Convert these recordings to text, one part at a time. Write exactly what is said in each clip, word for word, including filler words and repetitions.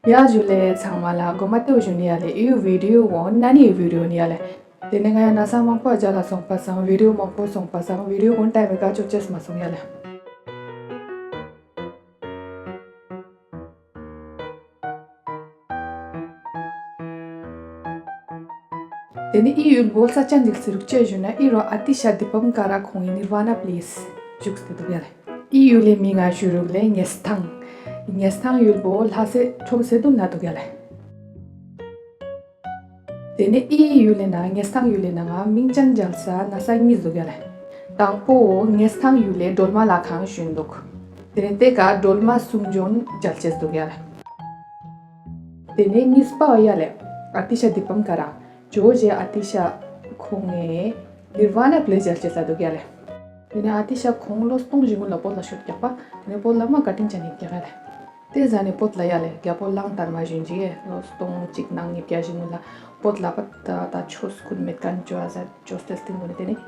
ཡ་ཇུ་ལེ་ཚང་མ་ལ་དགོང་དག་ཏོ་ཞུ་ནི་ཡ་ལེ། ཨི་བི་ཌི་ཡོ་འོ་ན་ནི་བི་ཌི་ཡོ་ནི་ཡ་ལེ། དེ་ནས་ང་ཡ་ན་ས་མང་པོ་ཨ་ཇ་ལ་སོང་པ་སང་བི་ཌི་ཡོ་མང་པོ་སོང་པ་སང་བི་ཌི་ཡོ་གོན་ཏའི་མེ་ཀ་ཅོ་ཅེས་མ་སོང་ཡ་ལེ། དེ་ནས་ཨི་ཡུལ་བོ་ས་ཅན་འཇིག་སི་རུག་ཅེ་ཞུ་ན་ཨི་རོ་ཨ་ཏི་ཤ་དི་པམ་ཀ་ར་ཁོང་ཡི་ནིར་ཝ་ན་པི་ལེ་སི་བཞུགས་སུ་འདུག་ཡ་ལེ། ཨི་ཡུལ་ལེ་མི་ང་ཞུ་རུག་ལེ་ངེས་ཐང་། ངེས་ཐང་ཡུལ་བོ་ལྷ་སེ་ཁྲོམ་སེ་དུན་ན་འདུག་ཡ་ལེ། དེ་ནས་ཨི་ཡུལ་ལེ་ན་ངེས་ཐང་ཡུལ་ལེ་ན་ང་མིང་ཅན་མཇལ་ས་ན་ས་གཉིས་འདུག་ཡ་ལེ། དང་པོ་ངེས་ཐང་ཡུལ་ལེ་སྒྲོལ་མ་ལྷ་ཁང་ཞུ་འདུག་དེ་ནས་དེ་ཀ་སྒྲོལ་མ་གསུང་བྱོན་མཇལ་ཅེས་འདུག་ཡ་ལེ། དེ་ནས་གཉིས་པ་ཡ་ལེ། ཨ་ཏི་ཤ་དི་པམ་ཀ་ར། ཇོ་ཇེ་ཨ་ཏི་ཤ་ཁོང་ངེ་ནིར་ཝ་ན་པི་ལེ་སི་མཇལ་ཅེས་ལ་འདུག་ཡ་ལེ། དེ་ནས་ཨ་ཏི་ཤ་ཁོང་ལོ་སྟོང་བཞི་སྔོན་ལ་བོད་ལ་ཤོད་རྒྱག་པ། དེ་ནས་བོད་ལ་མ་བཀའ་དྲིན་ཅན་ནི་རྒྱག་ཡ་ལེ། དེ་ཟ་ནས་བོད་ལ་ཡ་ལེ་རྒྱལ་པོ་གླང་དར་མ་བཞིན་གྱིས་ལོ་སྟོང་གཅིག་ནང་ཉིས་བརྒྱ་བཞི་སྔོན་ལ་བོད་ལ་པ་ད་ད་ཆོས་སྐུ་མེད་མཁན་ཅོ་ཨ་ཟ་ཅོ་སྟེ་སྟེང་དུ་ནས་དེ་ནས།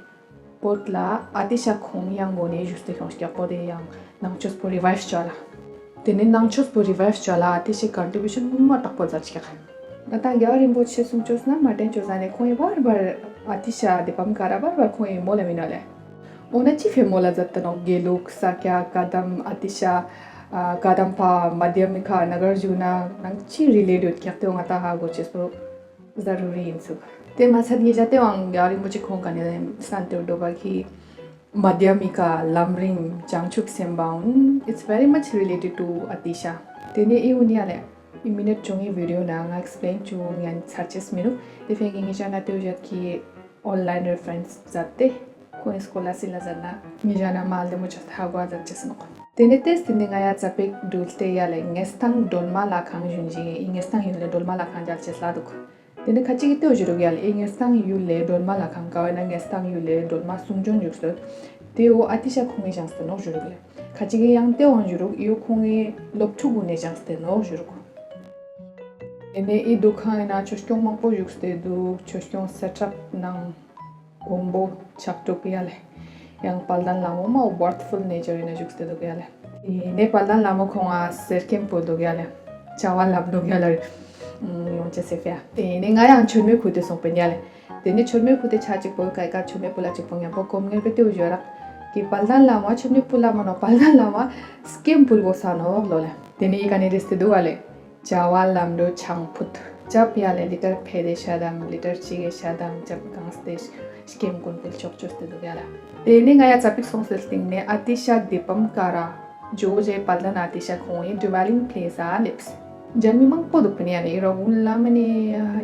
བོད་ལ་ཨ་ཏི་ཤ་ཁོང་ཡང་གོ་ནས་བཞུགས་ཏེ་ཡོང་སྐྱག་པོ་དེ་ཡང་ནང་ཆོས་པོ་རི་ཝའིབ་བྱ་ལ། དེ་ནས་ནང་ཆོས་པོ་རི་ཝའིབ་བྱ་ལ་ཨ་ཏི་ཤའི་ཀོན་ཊི་བུ་ཤན་ངོ་མ་དྲག་པོ་མཛད་སྐྱག་ང་ད་རྒྱལ་བ་རིན་པོ་ཆེ་གསུང་ཆོས་ན་མ་དྲན་ཆོས་ཟ་ནས་ཁོང་ཡི་བར་བར་ཨ་ཏི་ཤ་དི་པམ་ཀ་ར་བར་བར་ཁོང་ཡི་མོ་ལ་མི་ན་ལེ། འོ་ན་ཅི་ཕེ་མོ་ལ་མཛད་དེ་ནོག་དགེ་ལུགས་ས་ཀྱ་ཀ་དམ་ཨ་ཏི་ཤ་ཀ་དམ་པ་མ་དྷྱ་མི་ཀ་ན་གར་ཇུ་ན་ནང་ཅི་རི་ལེ་ཊེཌ་ཡོད་སྐྱག་དེ་ང་ད་ཧ་གོ་ཅེས་པོ། ཟ་རུ་རི་ཡིན་ཚུགས། དེ་མ་ཚད་ངེད་ཅག་དེ་བང་རྒྱལ་རིན་པོ་ཆེ་ཁོང་ག་ནས་སན་ཏེ་འགྲོ་བ་གི་མ་དྷྱ་མི་ཀ་ལམ་རིམ་བྱང་ཆུབ་སེམས་དཔའ་འོན། It's very much related to Atisha. དེ་ནས་ཨི་འུ་ནི་ཡ་ལེ། ཨི་མི་ནེཊ་བཅོ་ལྔའི་བི་ཌི་ཡོ་ནང་ང་ཨེག་སི་པི་ལེན་བཅུ་ངན་ཚར་ཅེས་མི་འདུག་དེ་ཕན་གི་ངེད་ཅག་ན་ཏེ་བཞག་གི་ཨོན་ལའིན་རེ་ཕ་རེན་སི་མཛད་དེ། ཁོང་གི་སྐོར་ལ་སི་ལ་ཟེར་ན་མི་ཞག་ན་མ་ལྡེ་མོ་ཆགས་ཧ་གོ་ཨ་ཟེར་ཅེས་ནོག་དེ་ནས་ཏེས་དེ་ནས་ང་ཡ་ཙ་པིག་འགྲུལ་ཏེ་ཡ་ལེ་ངེས་ཐང་སྒྲོལ་མ་ལྷ་ཁང་བཞུགས་ཤིང་ཨི་ངེས་ཐང་ཡུལ་ལེ་སྒྲོལ་མ་ལྷ་ཁང་མཇལ་ཅེས་ལ་འདུག་དེ་ནས་ཁ་ཅིག་གི་ཏེའུ་བཞུ་རུག་ཡ་ལེ་ཨི་ངེས་ཐང་ཡུལ་ལེ་སྒྲོལ་མ་ལྷ་ཁང་ཀ་བ་ན་ངེས་ཐང་ཡུལ་ལེ་སྒྲོལ་མ་གསུང་བྱོན་བཞུགས་སོད། དེའུ་ཨ་ཏི་ཤ་ཁོང་གི་བཞེངས་སྟེ་ནོག་བཞུ་རུག་ལེ། ཁ་ཅིག་གི་ཡང་ཏེའུ་བཞུ་རུག་ཨི་ཁོང་གི་སློབ་ཕྲུག་གུན་ནས་བཞེངས་ཏེ་ནོག་བཞུ་རུག་དེ་ནས་ཨི་འདུ་ཁང་ཡིན་ན་ཆོས་སྐྱོང་མང་པོ་བཞུགས་ཏེ་འདུག་ཆོས་སྐྱོང་སེ་ཊབ་ནང་། མགོན་པོ་ཕྱག་དྲུག་ཡ་ལེ། ཡང་དཔལ་ལྡན་ལྷ་མོ་མ་ཝར་ཐི་ཕུལ་ནེ་ཅར་ཡིན་ན་བཞུགས་ཏེ་འདུག་ཡ་ལེ། དེ་ནས་དཔལ་ལྡན་ལྷ་མོ་ཁོང་ང་གསེར་སྐྱེམས་ཕུལ་འདུག་ཡ་ལེ། བྱ་བ་ལབ་འདུག་ཡ་ལེ། ཡོང་ཅེས་སེ་ཕེ་ཡ། དེ་ནས་ང་ཡང་མཆོད་མེ་ཕུལ་ཏེ་སོང་པིན་ཡ་ལེ། དེ་ནས་མཆོད་མེ་ཕུལ་ཏེ་ཆ་གཅིག་པོ་ཀའི་ཀ་མཆོད་མེ་ཕུལ་ལ་གཅིག་པོ་མཉམ་པོ་གོམ་ངེར་པེ་ཏེའུ་བཞོ་རག་གི་དཔལ་ལྡན་ལྷ་མོ་མཆོད་མེ་ཕུལ་ལ་མ་ནོག་དཔལ་ལྡན་ལྷ་མོ་སྐྱེམས་ཕུལ་གོ་ས་ནོག་ལོ་ལེ། དེ་ནས་ཨི་ཀ་ནས་རེས་ཏེ་འདུག་བ་ལེ། བྱ་བ་ལམ་འགྲོ་ཆང་ཕུད། ཅབ་ཡ་ལེ་ལི་ཊར་ཕེ་དེ་ཤ་དམ་ལི་ཊར་གཅིག་གི་ཤ་དམ་ཅབ་གང་སྟེ་སྐྱེམས་ཀུན་ཕུལ་ཆོག་ཆོས་ཏེ་འདུག་ཡ་ལ། དེ་ནས་ང་ཡ་ཙ་པིག་སོང་སེ་སྟིང་ནས་ཨ་ཏི་ཤ་དི་པམ་ཀ་ར་ཇོ་ཇེ་དཔལ་ལྡན་ཨ་ཏི་ཤ་ཁོང་ཡི་ཌི་ཝེ་ལིང་པི་ལེ་སི་ཨ་ལེབས། མཇལ་མི་མང་པོ་འདུག་པིན་ཡ་ལེ་ཨི་རོ་འུན་ལ་མ་ནི་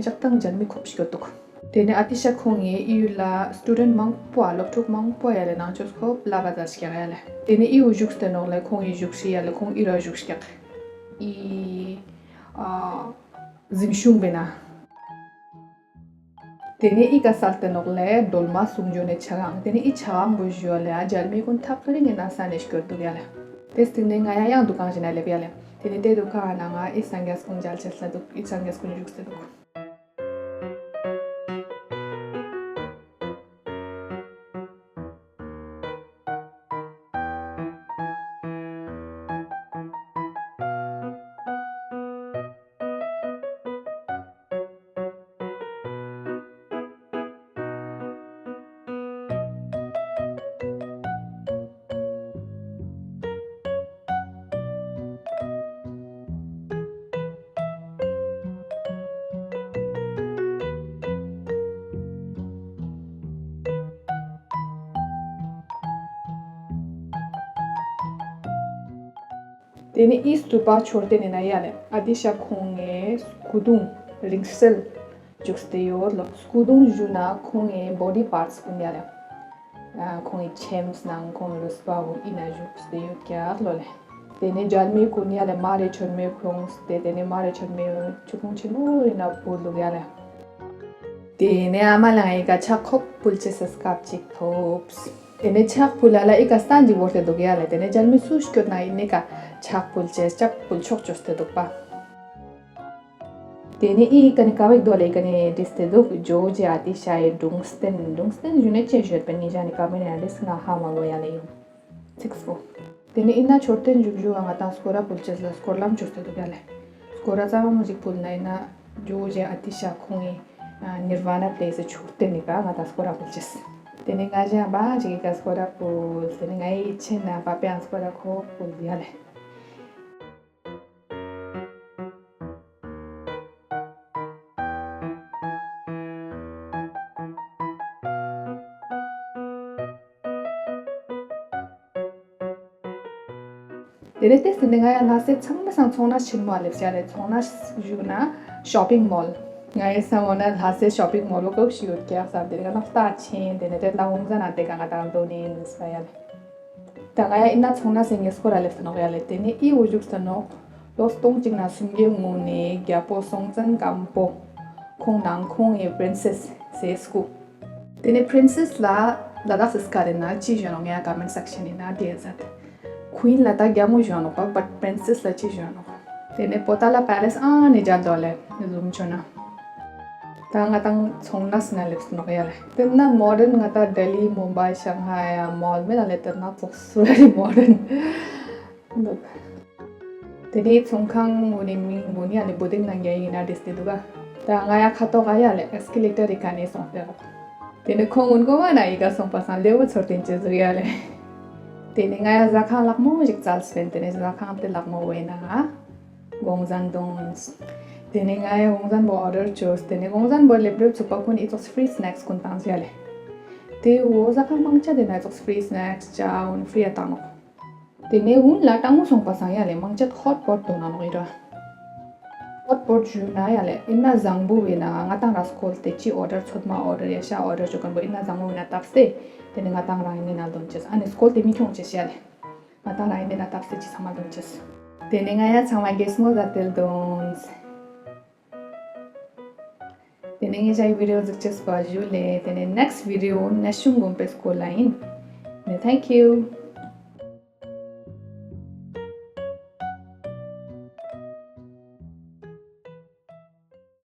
ཞག་དང་མཇལ་མི་ཁོབ་ཤིག་ཡོད་འདུག་དེ་ནས་ཨ་ཏི་ཤ་ཁོང་ངི་ཨི་ཡུལ་ལ་སི་ཊུ་ཌེན་ཊི་མང་པོ་ཨ་སློབ་ཕྲུག་མང་པོ་ཡ་ལེ་ནང་ཆོས་ཁོབ་ལ་བ་ཛ་ཤི་ཀ་ཡ་ལེ། དེ་ནས་ཨི་འུ་བཞུགས་ཏེ་ནོག་ལེ་ཁོང་ངི་བཞུགས་ཤི་ཡ་ལེ་ཁོང་ཨི་རོ་བཞུགས་ཤིག་ཨི་ཨ་གཟིམ་ཆུང་བེ་ན། དེ་ནས་ཨི་ཀ་སལ་ཏེ་ནོག་ལེ་སྒྲོལ་མ་གསུང་བྱོན་ནས་ཆ་གང་དེ་ནས་ཨི་ཆ་གང་བུ་བཞུ་ཡ་ལེ་ཨ་མཇལ་མི་ཀུན་ཐག་རིང་ངེ་ན་ས་ནས་སྐྱོར་འདུག་ཡ་ལེ། དེ་སྟིང་ནས་ང་ཡ་ཡང་འདུ་ཁང་ཞིག་ན་ལེབ་ཡ་ལེ། དེ་ནས་དེ་འདུ་ཁང་ན་ང་ཨི་སངས་རྒྱས་ཀུན་མཇལ་ཆེས་ལ་འདུག་ཨི་སངས་རྒྱས་ཀུན་བཞུགས་ཏེ་འདུག་དེ་ནས་ཨི་སྟུ་པ་མཆོད་རྟེན་ནི་ན་ཡ་ལེ་ཨ་ཏི་ཤ་ཁོང་ངའི་སྐུ་གདུང་རིང་བསྲེལ་བཅུག་སྟེ་ཡོད་ལོ། སྐུ་གདུང་བཞུགས་ན་ཁོང་ངའི་བོ་ཌི་པཱར་ཊི་སི་ཀུན་ཡ་ལེ། ཁོང་གི་ཁྱེམས་ནང་ཁོང་གི་རུས་པ་བོ་ཨི་ན་བཞུགས་སྟེ་ཡོད་ཀྱག་ལོ་ལེ། དེ་ནས་མཇལ་མི་ཀུན་ཡ་ལེ་མ་རེ་མཆོད་མེ་ཁོང་སྟེ་དེ་ནས་མ་རེ་མཆོད་མེ་ཆུ་ཁུང་ཆེན་མོ་རེ་ན་བུ་ལུག་ཡ་ལེ། དེ་ནས་ཨ་མ་ལ་ང་ཨི་ཀ་ཕྱག་ཁོབ་ཕུལ་ཅེས་སི་སྐབས་ཅིག་ཐོབ། དེ་ནས་ཕྱག་ཕུལ་ལ་ལ་ཨི་ཀ་སྟན་ཅིག་བོར་ཏེ་འདུག་ཡ་ལེ། དེ་ནས་མཇལ་མི་སུ་སྐྱོད་ན་ཨི་ནི་ཀ་ཕྱག་ཕུལ་ཅེས་ཕྱག་ཕུལ་ཆོག་ཆོས་ཏེ་འདུག་པ། དེ་ནས་ཨི་ཀ་ནི་ཀ་བེག་དོ་ལེ་ཀ་ནི་བྲིས་ཏེ་འདུག་ཇོ་ཇེ་ཨ་ཏི་ཤ་ཡི་སྒྲུང་བསྟན། སྒྲུང་བསྟན་ཞུ་ནས་ཅི་ཞོད་པའི་ཉི་ཤ་ནི་ཀ་མེ་ནི་ཨ་ཏི་ཤ་ང་ཧ་མ་གོ་ཡ་ལེ་ཡོང་། ཚིགས་པོ། དེ་ནས་ཨི་ན་མཆོད་རྟེན་བཞུགས་བཞུགས་ང་དང་སྐོར་ར་ཕུལ་ཅེས་ལ་སྐོར་ལམ་བཅོས་ཏེ་འདུག་ཡ་ལེ། སྐོར་ར་རྩ་བ་མོ་ཞིག་ཕུལ་ན་ཡིན་ན་ཇོ་ཇེ་ཨ་ཏི་ཤ་ཁོང་གི་ནིར་ཝ་ན་པི་ལེ་སི་ཆུ་རྟེན་ནི་ག་ང་ད་སྐོར་ར་ཕུལ་ཅེས། དེ་ནི་ང་ཞེ་ཨ་བ་ཅིག་གི་ག་སྐོར་ར་ཕུལ། དེ་ནི་ང་ཡི་ཆེ་ན་པ་པའི་ཨང་སྐོར་ར་ཁོ་ཕུལ་ཡ་ལེ། དེ་ནས་ཏེ་ཟིན་ནས་ང་ཡང་ལྷ་སའི་ཚང་མ་སང་ཚོང་ན་ཆེན་མོ་ལེབ་བྱ་རེད། ཚོང་ན་བཞུགས་ན་ཤོ་པིང་མོལ། ང་ཡི་སང་འོ་ན་ལྷ་སའི་ཤོ་པིང་མོལ་བོ་ཀོ་ཞིག་ཡོད་ཀྱག་ཟེར། དེ་ནས་ང་ལྟ་ཆེན་དེ་ནས་དེ་ལ་འོང་ཟ་ན་དེ་ག་ང་དང་འདོད་ནི་ཡིན་ཟེར་ཡ་ལེ། ད་ང་ཡ་ཨི་ན་ཚོང་ན་སེང་གེ་སྐོར་ལ་ལེབ་ས་ནོག་ཡ་ལེ། དེ་ནས་ཨི་འུ་བཞུགས་ས་ནོག་ལོ་སྟོང་གཅིག་ན་སུམ་བརྒྱ་སྔོན་ནས་རྒྱལ་པོ་སྲོང་བཙན་སྒམ་པོ་ཁོང་ནང་ཁོང་ཡི་པི་རིན་སེ་སི་ཟེར་སྐུ། དེ་ནས་པི་རིན་སེ་སི་ལ་ལ་དྭགས་སི་སྐད་ནང་ཅི་ཞུ་ནོག་ངའི་ཀོ་མེན་ཊི་སེག་ཤན་ནང་དེ་ཟེར། ཀུ་ཨིན་ལ་ད་རྒྱ་མོ་ཞུ་ནོག་པ། བཊ་པི་རིན་སེ་སི་ལ་ཅི་ཞུ་ནོག་དེ་ནས་པོ་ཏཱ་ལ་པེ་ལེ་སི་ཨ་ནི་མཇལ་འདོད་ལེ་ཟུམ་ཆོ་ན། ད་ང་དང་ཚོང་ན་སི་ན་ལེབ་ས་ནོག་ཡ་ལེ། དེ་ན་མོ་ཌན་ང་ད་ལྡི་ལི་མུམ་བྷའི་ཤང་ཧའི་ཡ་མོལ་མེད་ལ་ལེ། དེ་ན་ཙོག་སུ་ར་རི་མོ་ཌན། དེ་ནས་ཚོང་ཁང་ངོ་ནས་མིང་ངོ་ནས་ཡ་ལེ་བོ་དིང་ནང་རྒྱ་ཡིན་ན་དེ་སྟེ་འདུག་ག་ད་ང་ཡ་ཁ་ཐོག་ག་ཡ་ལེ་ཨེ་སི་ཀེ་ལེ་ཊར་རི་ཀ་ནས་སོང་སྟེ་རོགས། དེ་ནས་ཁོང་ངོ་གོ་མ་ན་ཡི་ག་སོང་པ་སང་ལེ་བོ་ཚོར་དེན་ཅི་ཟུག་ཡ་ལེ། དེ་ནས་ང་ཡ་ཟ་ཁང་ལག་མོ་ཞིག་བཙལ་སྤེན། དེ་ནས་ཟ་ཁང་དེ་ལག་མོ་བས་ན་གོང་ཟན་དོན། དེ་ནས་ང་ཡ་གོང་ཟན་པོ་ཨོ་ཌར་བྱོས། དེ་ནས་གོང་ཟན་པོ་ལེབ་ལེབ་ཚུགས་པ་ཀུན་ཨི་ཙོགས་ཕི་རི་སི་ནེག་སི་ཀུན་བཏང་ཟེར་ཡ་ལེ། དེ་འོ་ཟ་ཁང་མང་ཆ་དེ་ན་ཨི་ཙོགས་ཕི་རི་སི་ནེག་སི་ཅ་ཀུན་ཕི་རི་ཡ་བཏང་ནོག་དེ་ནས་འུན་ལ་ཏང་མོ་སོང་པ་སང་ཡ་ལེ་མང་ཆ་ཧོ་ཊི་པོ་ཊི་དོ་ན་ནོག་ཨི་ར། ཧོ་ཊི་པོ་ཊི་ཞུ་ན་ཡ་ལེ་ཨི་ན་བཟང་པོ་བས་ན་ང་དང་ར་སྐོལ་ཏེ་ཅི་ཨོ་ཌར་ཚོད་མ་ཨོ་ཌར་ཡ་ཤ་ཨོ་ཌར་ཅོ་ཀན་པོ་ཨི་ན་བཟང་པོ་བས་ན་བཏབ་སྟེ། དེ་ནས་ང་དང་རང་ཡིན་ན་དོན་ཅེས། ཨ་ནི་སྐོལ་ཏེ་མི་ཁྱོང་ཅེས་ཡ་ལེ། ང་དང་རང་ཡིན་ན་བཏབ་སྟེ་ཅི་ཚང་མ་དོན་ཅེས། དེ་ནས་ང་ཡ་ཚང་མ་གེ་སི་མོ་ཟ་ཏེལ་དོན། དེ་ནས་ངས་ཞའི་བི་ཌི་ཡོ་གཟིགས་ཅེས་པ་ཞུ་ལེ། དེ་ནས་ནེག་སི་ཊི་བི་ཌི་ཡོ་ནས་ཤུང་དགོན་པའི་སྐོར་ལ་ཡིན། ནས་ཐེང་ཀིའུ།